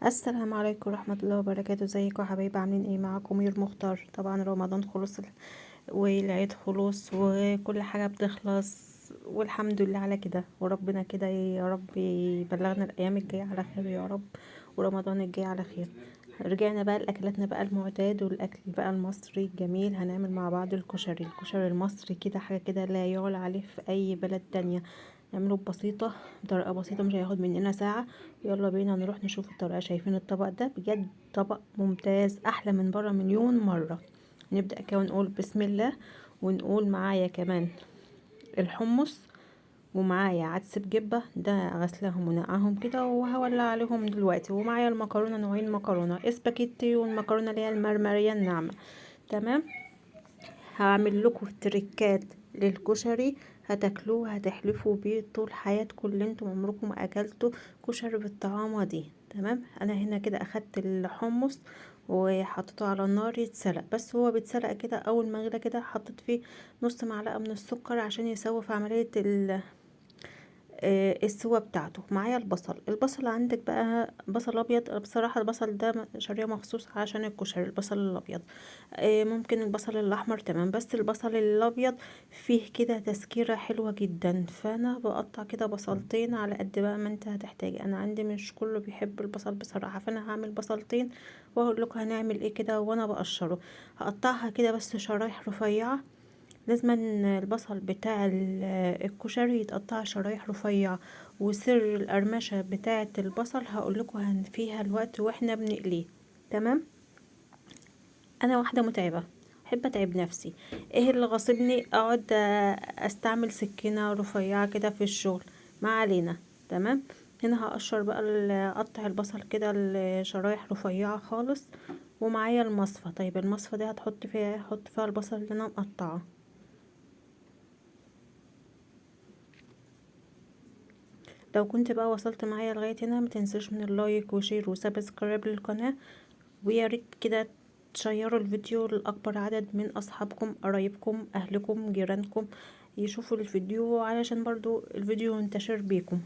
السلام عليكم ورحمة الله وبركاته. ازيكم يا حبايبي؟ عاملين ايه؟ معاكم مير مختار. طبعا رمضان خلص والعيد خلص وكل حاجة بتخلص، والحمد لله على كده، وربنا كده يا رب يبلغنا الايام الجاية على خير يا رب، ورمضان الجاي على خير. رجعنا بقى لاكلاتنا بقى المعتاد والاكل بقى المصري الجميل. هنعمل مع بعض الكشري، الكشري المصري كده حاجة كده لا يعلى عليه في اي بلد تانية. نعمله ببسيطة، بطريقة بسيطة، مش هياخد مننا ساعة. يلا بينا نروح نشوف الطريقة. شايفين الطبق ده؟ بجد طبق ممتاز، احلى من بره مليون مرة. نبدأ كده ونقول بسم الله، ونقول معايا كمان الحمص، ومعايا عدس بجبة ده غسلهم ونقعهم كده وهولع عليهم دلوقتي، ومعايا المكرونة، نوعين مكرونة، اسباجيتي والمكرونة اللي هي المرمرية الناعمة. تمام، هعمل لكم تريكات للكشري هتاكلوه هتحلفوا بيه طول حياتكم اللي انتم عمركم ما اكلتوا كشري بالطعامه دي. تمام، انا هنا كده اخدت الحمص وحطيته على النار يتسلق، بس هو بيتسلق كده اول ما غلى كده حطيت فيه نص معلقه من السكر عشان يسوي في عملية السوا بتاعته. معايا البصل، البصل عندك بقى بصل ابيض، بصراحة البصل ده شاريه مخصوص عشان الكشري، البصل الابيض، ممكن البصل الاحمر تمام، بس البصل الابيض فيه كده تسكيره حلوة جدا، فانا بقطع كده بصلتين على قد بقى ما انت هتحتاج. انا عندي مش كله بيحب البصل بصراحة، فانا هعمل بصلتين واقول لكم هنعمل ايه كده وانا بقشره. هقطعها كده بس شرايح رفيعة، لازم البصل بتاع الكشري يتقطع شرايح رفيعة. وسر القرمشه بتاعه البصل هقول لكم فيها الوقت واحنا بنقليه. تمام، انا واحدة متعبة، احب اتعب نفسي، ايه اللي غاصبني اقعد استعمل سكينة رفيعة كده في الشغل؟ ما علينا. تمام، هنا هقشر بقى اقطع البصل كده لشرايح رفيعة خالص. ومعايا المصفى. طيب المصفى دي هتحط فيها، هحط فيها البصل اللي انا مقطعه. لو كنت بقى وصلت معايا لغاية هنا ما تنساش من ال like و share و subscribe للقناة، ويا ريت كده تشيروا الفيديو لاكبر عدد من اصحابكم، قرايبكم، اهلكم، جيرانكم، يشوفوا الفيديو علشان برضو الفيديو ينتشر بيكم.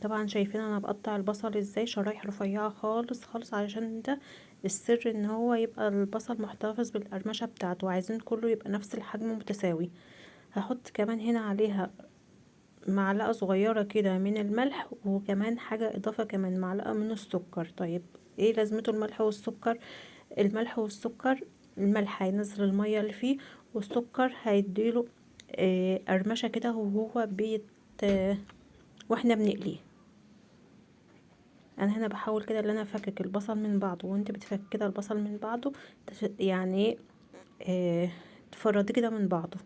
طبعا شايفين انا بقطع البصل ازاي، شرايح رفيعة خالص خالص، علشان ده السر ان هو يبقى البصل محتفظ بالقرمشه بتاعته، عايزين كله يبقى نفس الحجم متساوي. هحط كمان هنا عليها معلقه صغيرة كده من الملح، وكمان حاجة اضافه كمان معلقه من السكر. طيب ايه لازمته الملح والسكر؟ الملح والسكر، الملح هينزل المية اللي فيه، والسكر هيديله قرمشه كده وهو بيت واحنا بنقليه. انا هنا بحاول كده ان انا افكك البصل من بعضه، وانت بتفك كده البصل من بعضه يعني تفرديه كده من بعضه،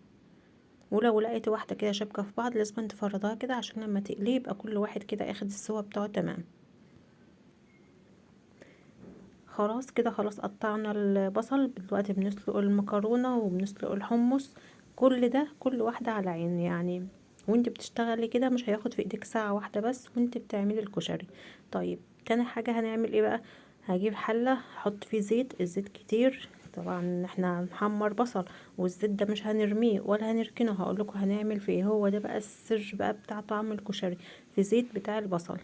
ولو لقيت واحدة كده شابكه في بعض لازم تفردها كده عشان لما تقليه يبقى كل واحد كده اخد السوا بتاعه. تمام، خلاص كده خلاص قطعنا البصل. دلوقتي بنسلق المكرونه وبنسلق الحمص، كل ده كل واحدة على عين يعني، وانت بتشتغلي كده مش هياخد في ايدك ساعة واحدة بس وانت بتعملي الكشري. طيب تاني حاجة هنعمل ايه بقى؟ هجيب حله احط فيه زيت، الزيت كتير طبعا احنا هنحمر بصل، والزيت ده مش هنرميه ولا هنركنه، هقول لكم هنعمل فيه ايه. هو ده بقى السر بقى بتاع طعم الكشري، في زيت بتاع البصل.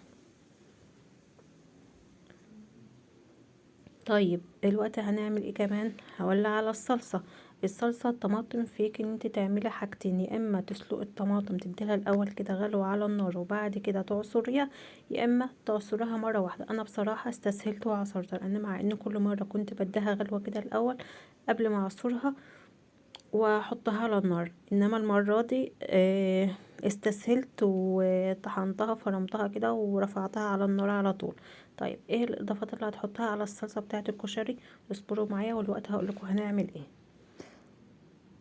طيب دلوقتي هنعمل ايه كمان؟ هولع على الصلصه. الصلصه الطماطم فيك ان انت تعملي حاجتين، يا اما تسلق الطماطم تديلها الاول كده غلوه على النار وبعد كده تعصريها، يا اما تعصريها مرة واحدة. انا بصراحة استسهلت وعصرتها، لان مع ان كل مرة كنت بديها غلوه كده الاول قبل ما اعصرها واحطها على النار، انما المرة دي استسهلت وطحنتها فرمتها كده ورفعتها على النار على طول. طيب ايه الاضافات اللي هتحطها على الصلصه بتاعه الكشري؟ اصبروا معايا والوقت هقول لكم هنعمل ايه.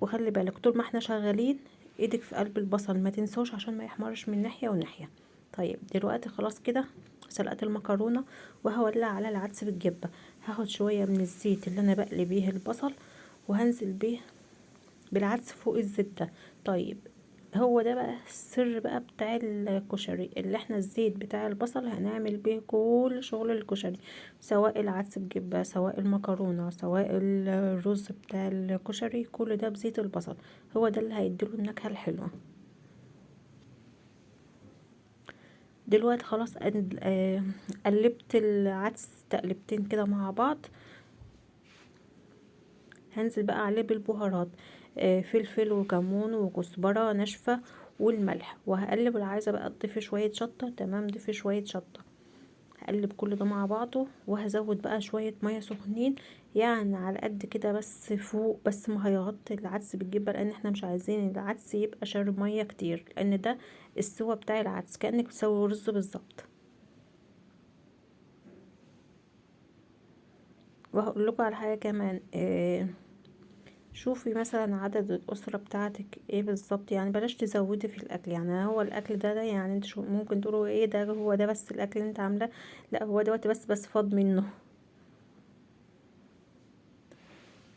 وخلي بالك طول ما احنا شغالين ايدك في قلب البصل ما تنسوش عشان ما يحمرش من ناحية وناحية. طيب دلوقتي خلاص كده سلقت المكرونه، وهولع على العدس بالجبه. هاخد شوية من الزيت اللي انا بقلي بيه البصل وهنزل بيه بالعدس فوق الزبدة. طيب هو ده بقى السر بقى بتاع الكشري، اللي احنا الزيت بتاع البصل هنعمل بيه كل شغل الكشري، سواء العدس بجبه، سواء المكرونه، سواء الرز بتاع الكشري، كل ده بزيت البصل، هو ده اللي هيديله النكهة الحلوة. دلوقتي خلاص قلبت العدس تقلبتين كده مع بعض. هنزل بقى عليه بالبهارات، فلفل وكمون وكزبره ناشفة والملح، وهقلب. لو عايزه بقى تضيفي شوية شطه، تمام، ضيفي شوية شطه. هقلب كل ده مع بعضه، وهزود بقى شوية مية سخنين، يعني على قد كده بس فوق، بس ما هيغطي العدس بالجبه، لان احنا مش عايزين العدس يبقى شارب مية كتير، لان ده السوا بتاع العدس كانك بتسوي رز بالظبط. وهقول لكم على حاجة كمان، شوفي مثلا عدد الأسرة بتاعتك ايه بالظبط، يعني بلاش تزودي في الأكل. يعني هو الأكل ده يعني انت ممكن تقولوا ايه ده، هو ده بس الأكل اللي انت عاملاه، لا هو دوت بس فاض منه.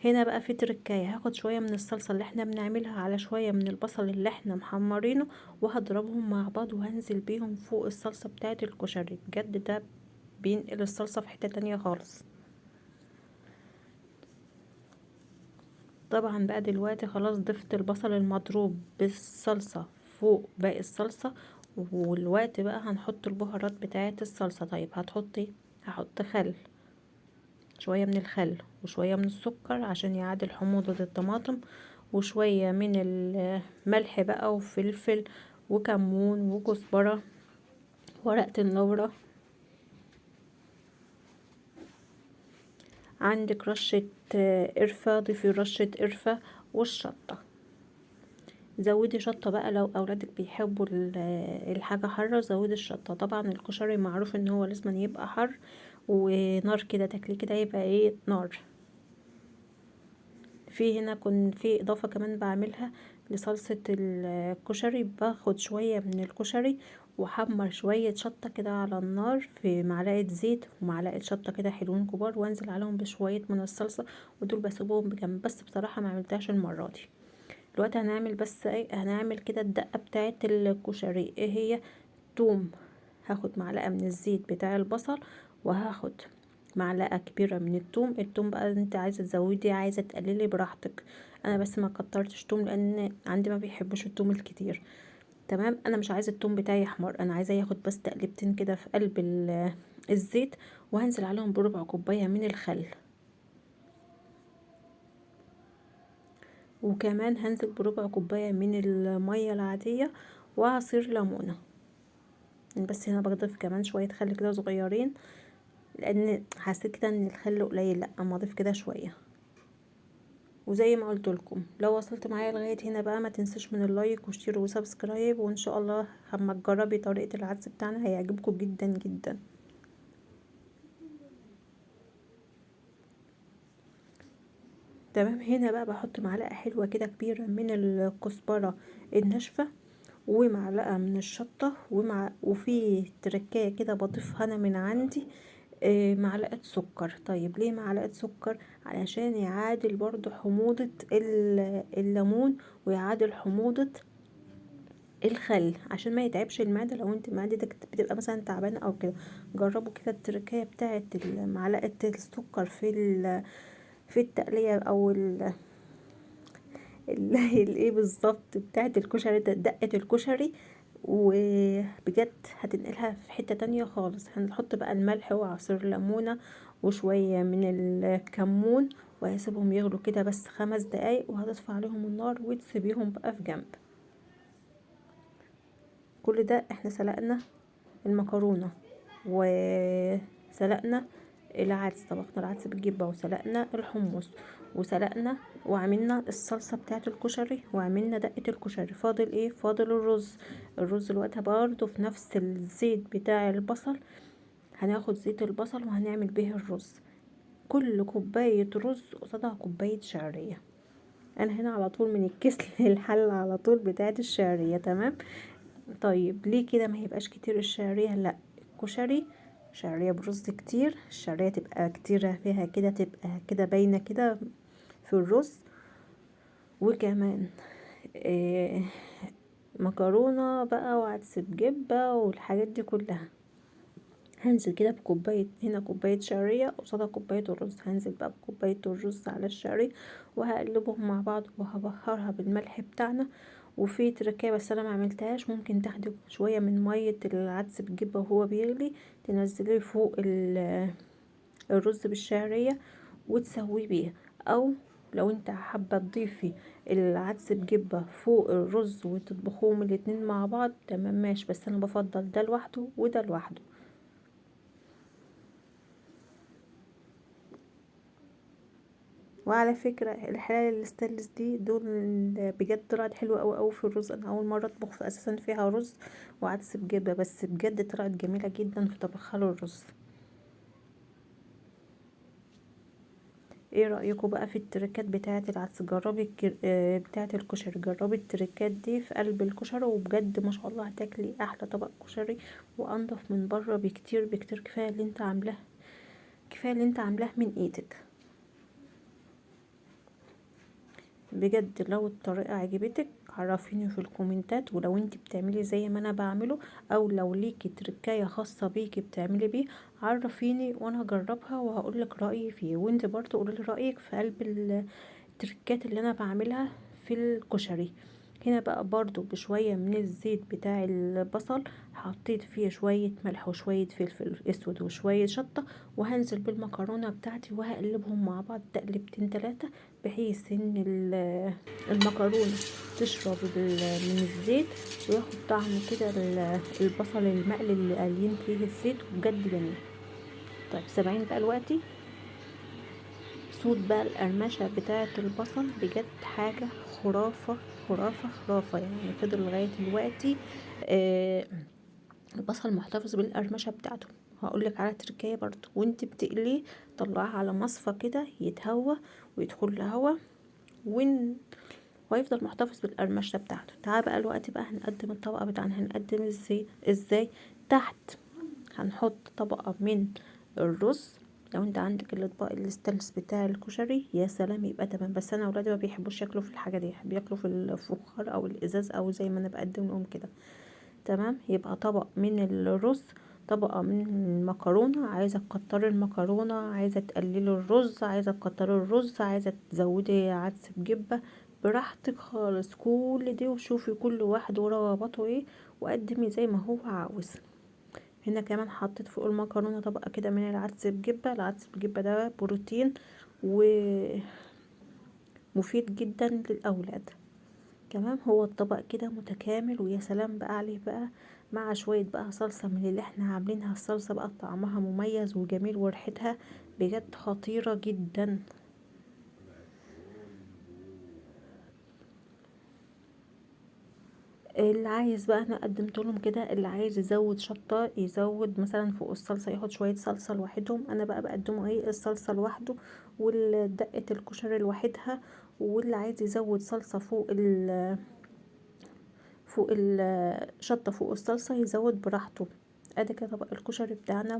هنا بقى في تركايه، هاخد شوية من الصلصه اللي احنا بنعملها على شوية من البصل اللي احنا محمرينه، وهضربهم مع بعض وهنزل بيهم فوق الصلصه بتاعه الكشري. بجد ده بينقل الصلصه في حتة تانية خالص. طبعا بقى دلوقتي خلاص ضفت البصل المضروب بالصلصه فوق باقي الصلصه، والوقت بقى هنحط البهارات بتاعه الصلصه. طيب هتحطي، هحط خل، شوية من الخل وشوية من السكر عشان يعادل حموضه الطماطم، وشوية من الملح بقى وفلفل وكمون وكزبره، ورقة اللورة، عندك رشه قرفه، ضيفي رشه قرفه، والشطه. زودي شطه بقى لو اولادك بيحبوا الحاجة حارة، زودي الشطه. طبعا الكشري معروف ان هو لازم يبقى حر ونار كده، تاكليه كده يبقى ايه، نار. في هنا كن في اضافه كمان بعملها لصلصه الكشري، باخد شوية من الكشري واحمر شوية شطه كده على النار في معلقه زيت ومعلقة شطه كده حلوين كبار، وانزل عليهم بشوية من الصلصه، ودول بسيبهم بجنب. بس بصراحة ما عملتهاش المرة دي. دلوقتي هنعمل بس ايه، هنعمل كده الدقة بتاعه الكشري. ايه هي؟ توم. هاخد معلقه من الزيت بتاع البصل، وهاخد معلقه كبيرة من التوم. التوم بقى انت عايزه تزودي عايزه تقللي براحتك، انا بس ما كترتش توم لان عندي ما بيحبوش التوم الكتير. تمام، انا مش عايزه التوم بتاعي يحمر، انا عايزه ياخد بس تقلبتين كده في قلب الزيت، وهنزل عليهم بربع كوباية من الخل، وكمان هنزل بربع كوباية من المية العادية وعصير ليمونه. بس هنا بضيف كمان شوية خل كده صغيرين، لان حسيت كده ان الخل قليل، لا اما اضيف كده شوية. وزي ما قلت لكم لو وصلت معايا لغاية هنا بقى ما تنساش من ال like وال share و subscribe، وان شاء الله اما تجربي طريقه العدس بتاعنا هيعجبكم جدا جدا. تمام، هنا بقى بحط معلقه حلوة كده كبيرة من الكزبره الناشفه، ومعلقة من الشطه، وفي تركايه كده بضيفها انا من عندي، معلقه سكر. طيب ليه معلقه سكر؟ علشان يعادل برضو حموضه الليمون، ويعادل حموضه الخل، عشان ما يتعبش المعدة. لو انت معدتك بتبقى مثلا تعبانة او كده، جربوا كده التركايه بتاعه معلقه السكر في التقليه او الايه بالظبط بتاعه الكشري، دقه الكشري، وبجد هتنقلها في حتة تانية خالص. هنحط بقى الملح وعصير ليمونة وشوية من الكمون، وهسيبهم يغلوا كده بس 5 دقايق، وهتطفي عليهم النار وتسيبيهم بقى في جنب. كل ده احنا سلقنا المكرونة وسلقنا العدس، طبخنا العدس بالجبة، وسلقنا الحمص، وسلقنا وعملنا الصلصة بتاعة الكشري، وعملنا دقة الكشري. فاضل ايه؟ فاضل الرز. الرز الوقت برضو في نفس الزيت بتاع البصل، هناخد زيت البصل وهنعمل به الرز. كل كوباية رز قصادها كوباية شعرية. انا هنا على طول من الكيس للحلة على طول بتاعة الشعرية. تمام، طيب ليه كده ما هيبقاش كتير الشعرية؟ لا، الكشري شعرية برز كتير، الشعرية تبقى كتيرة فيها كده، تبقى كده باينة كده في الرز. وكمان مكرونة بقى وعدس بجبة والحاجات دي كلها. هنزل كده بكوباية، هنا كوباية شعرية قصادها كوباية الرز، هنزل بقى بكوباية الرز على الشعرية وهقلبهم مع بعض، وهبهرها بالملح بتاعنا، وفي تركايه بس انا ما عملتهاش، ممكن تاخدي شوية من مية العدس بالجبه وهو بيغلي تنزليه فوق الرز بالشعريه وتسويه بيها، او لو انت حابة تضيفي العدس بجبه فوق الرز وتطبخوهم الاتنين مع بعض، تمام ماشي، بس انا بفضل ده لوحده وده لوحده. وعلى فكرة الحلال الستانلس دي دول بجد طلعت حلوة قوي قوي في الرز. انا اول مرة اطبخ في اساسا فيها رز وعدس بجبه، بس بجد طلعت جميلة جدا في طبخها للرز. ايه رايكم بقى في التركات بتاعه العدس؟ جربي بتاعه الكشري، جربي التركات دي في قلب الكشري، وبجد ما شاء الله هتاكلي احلى طبق كشري وانضف من بره بكتير بكتير. كفاية اللي انت عاملاه، كفاية اللي انت عاملاه من ايدك. بجد لو الطريقة عجبتك عرفيني في الكومنتات، ولو انت بتعملي زي ما انا بعمله او لو ليكي تركايه خاصة بيكي بتعملي بيه عرفيني وانا هجربها وهقولك رايي فيه، وانت برضو قولي لي رايك في قلب التركات اللي انا بعملها في الكشري. هنا بقى برضو بشوية من الزيت بتاع البصل حطيت فيه شوية ملح وشوية فلفل اسود وشوية شطه، وهنزل بالمكرونه بتاعتي وهقلبهم مع بعض تقلبتين تلاتة، بحيث ان المكرونه تشرب من الزيت وياخد طعم كده البصل المقلي اللي قالين فيه الزيت، وبجد جميل. طيب سامعين بقى دلوقتي صوت بقى القرمشه بتاعه البصل؟ بجد حاجة خرافه خرافه خرافه يعني. فضل لغاية دلوقتي البصل محتفظ بالقرمشه بتاعته. هقولك على تركايه برضو، وانت بتقليه طلعها على مصفى كده يتهوى ويدخل الهوا ويفضل محتفظ بالقرمشه بتاعته. تعال بقى الوقت بقى هنقدم الطبقة بتاعنا. هنقدم ازاي؟ تحت هنحط طبقه من الرز. لو انت عندك الاطباق الستانلس بتاع الكشري يا سلام يبقى تمام، بس انا اولادي ما بيحبوش ياكلوا في الحاجة دي، بياكلوا في الفخار او الازاز او زي ما انا بقدم لهم كده. تمام، يبقى طبق من الرز، طبقه من المكرونه. عايزه تكتري المكرونه، عايزه تقللي الرز، عايزه تكتري الرز، عايزه تزودي عدس بجبه، براحتك خالص. كل دي وشوفي كل واحد ورغباته ايه وقدمي زي ما هو عاوز. هنا كمان حطيت فوق المكرونه طبقه كده من العدس بجبه. العدس بجبه ده بروتين ومفيد جدا للاولاد. تمام، هو الطبق كده متكامل، ويا سلام بقى عليه بقى مع شوية بقى صلصه من اللي احنا عاملينها. الصلصه بقى طعمها مميز وجميل وريحتها بجد خطيرة جدا. اللي عايز بقى انا قدمت لهم كده، اللي عايز يزود شطه يزود مثلا فوق الصلصه، يحط شوية صلصه لوحدهم. انا بقى بقدمه ايه، الصلصه لوحده والدقه الكشري لوحدها، واللي عايز يزود صلصه فوق ال فوق الشطه فوق الصلصه يزود براحته. ادي كده طبق الكشري بتاعنا.